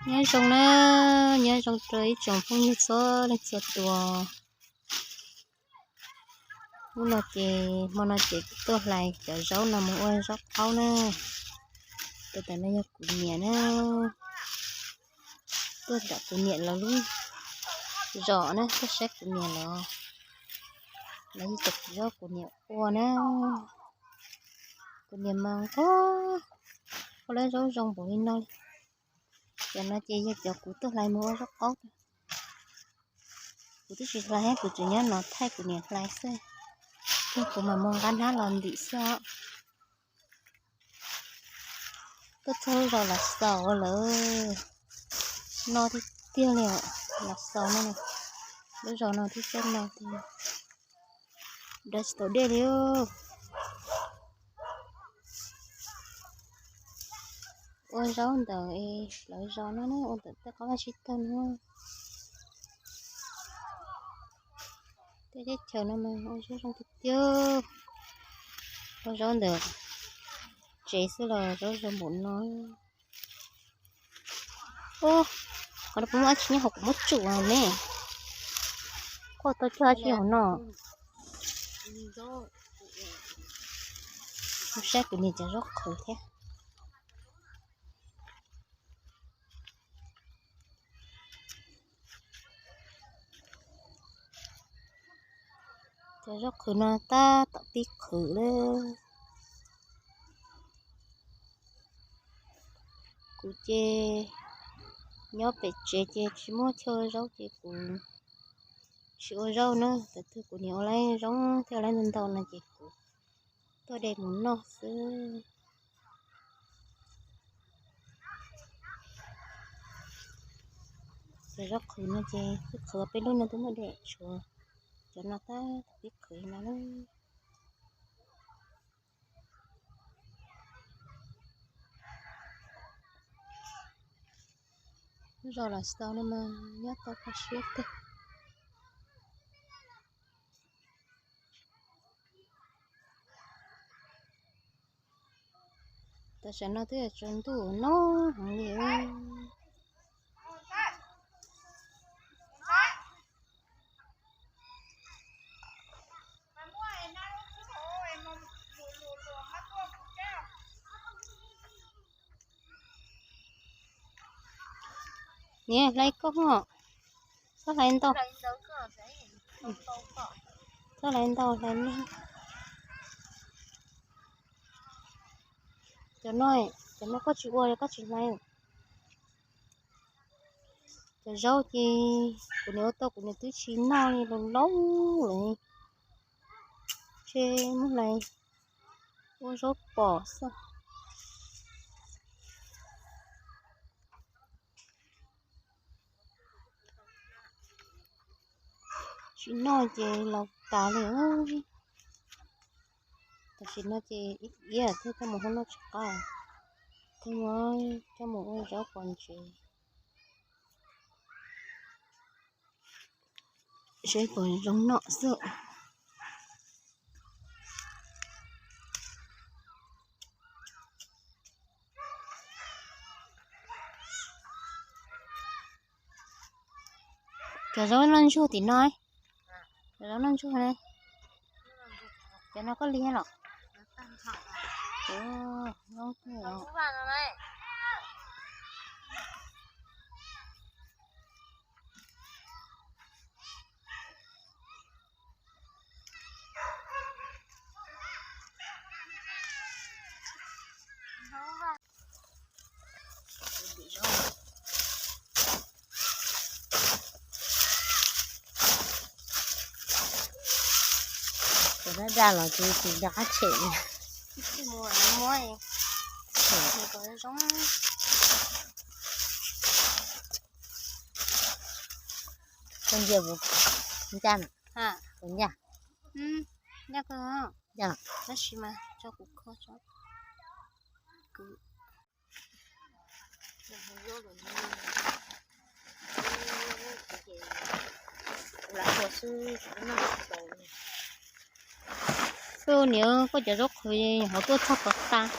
Nyob zoo na, nyob zoo rau ib tsoom phooj ywg txhua leej txhua tus. Hnub no ces, hmo no ces tuaj hlais cov zaub no mus ua zaub qaub na. Tus ntawm no yog kuv niam na. Tuaj nram kuv niam lawv lub zos na, tuaj saib kuv niam lawv, lawv cov zaub kuv niam ua na. Kuv niam mas ua, ua lawv zaub zoo npaum li no li. Cov no ces yog cov kuv tuaj hlais mus ua zaub qaub. Kuv twb tsis hlais, kuv tseem nyob no thaij kuv niam hlais xwb. Kuv mas muaj nqab hnab los ntim xwb os. Tuaj txog lub zos Los Xaus lawm, no tiag tiag li os. Los Xaus no, lub zos no twb txog no tiag, da tsis tau dej li. Ua zaub ntawm lawv zos no, ua ntawm tej qab vaj tsib taug no. Tej teb chaws no mas ua zaub zoo tiag tiag. Ua zaub ntawm tsev xwb los zaub zoo npaum no. Ub, qhov no puas muaj dab tsi nyob hauv kuv muab tsum ne? Quaj tau cog dab tsi hauv no? Mus saib kuv niam cov zaub qhwv thiab. Cov zaub qhwv no tab tom pib qhwv lawm. Kuv ces nyob pem tsev ces tsis muaj chaw ua zaub ces kuv tsis ua zaub na. Thaum twg kuv niam ua lawv zoo thiab lawv ntau ntau no ces kuv tuaj de mus noj xwb. Cov zaub qhwv no ces twb qhwv peb lub no twb muaj dej, tshuav cov no tab tom pib qhwv no. Lub zos Los Xaus no mas nyob tau kho siab tiag. Tam sim no twb yog tsaus ntuj no heev li. Niam, hlais koj ho, txhob hlais ntau, txhob hlais ntau, hlais me. Cov no, cov no koj tsis ua koj tsis hlais. Cov zaub ces kuv niam ua tau kuv niam twb tsis noj li, laus laus lawm, ces muab hlais ua zaub pom xwb. Tsis noj ces laus tas li. Tam sim no ces ib iab thiaj coj mus hu noj tsis qab, thiaj muab coj mus ua zaub pom ntses. Seb puas zoo noj xwb. Cov zaub noj ntsuag tim no, cov zaub noj ntsuag ne. Cov no koj li los? Cov dab da los tsis tsis nco qab tshem li. Koj ntsia kuv ncaj na, kuv ncaj. Ncaj kawg, tab sis mas tso kuv kho tso. Niam, koj cov zaub qhwv ho tuaj txog kov tas,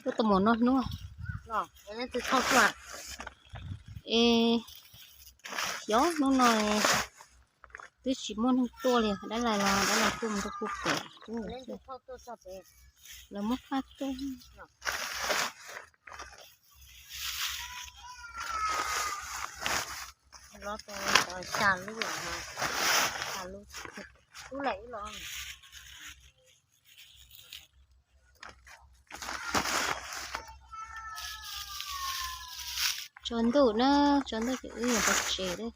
tuaj tau mus noj hnub. Es xyov hnub no twb tsis muaj neeg tuaj li, dab laug los dab laug tuaj mus rau puag pem, lawv muab faj tuaj. Tsaus ntuj na, tsaus ntuj ces wb yuav pov tsev lawm.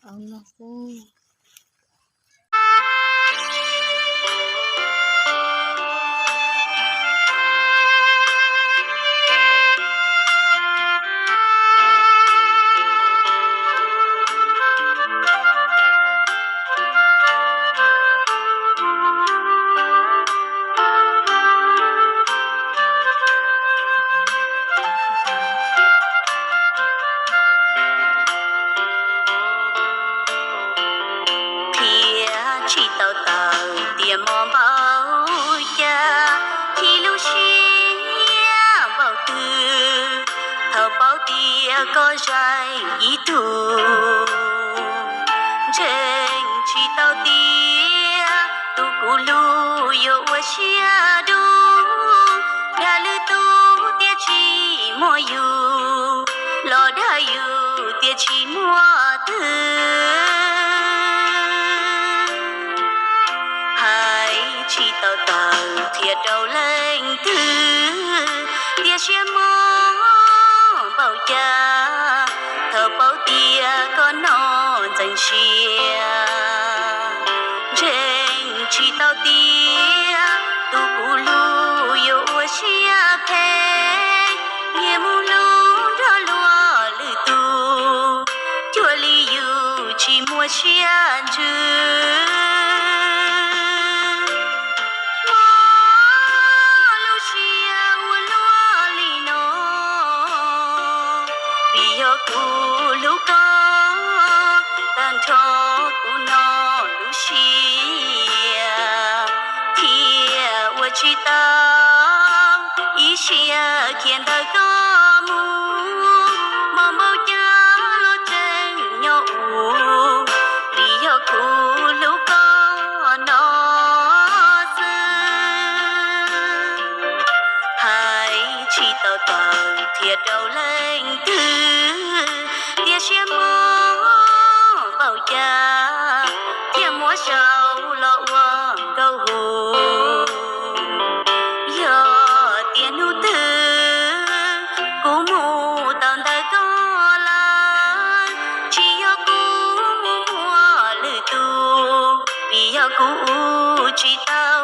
Au no xwb. Qhia tsis tau tawm tias mob npaum cas, chim lub siab npaum twg, thaum paub tias koj zaim ib tug. Ntseeg tsis tau tias tus kuv hlub yuav ua siab dub, dag lwm tus tias tsis muaj yus, los dag yus tias tsis muaj twg. Hais tsis tau tawm qhia rau leej twg, tias siab mob npaum cas, thaum paub tias koj no ntxeev siab. Ntseeg tsis tau tias tus kuv hlub yuav ua siab phem, nyias mus hlub nrog luag lwm tus, cuag li yus tsis muaj siab ntsws. Mob lub siab ua luaj li no, vim yog kuv hlub koj tag nrho kuv no lub siab, thiaj ua tsis tau ib siab khiav ntawm koj mus. Mob npaum cas los tseem nyob ua, vim yog kuv hlub koj no xwb. Hais tsis tau tawm qhia rau leej twg, tias siab mob npaum cas, thiaj muab sau los ua nkauj hu. Yog tias hnub twg kuv mus tau ntawm koj lawm, tsis yog kuv mus muaj lwm tus, vim yog kuv ua tsis tau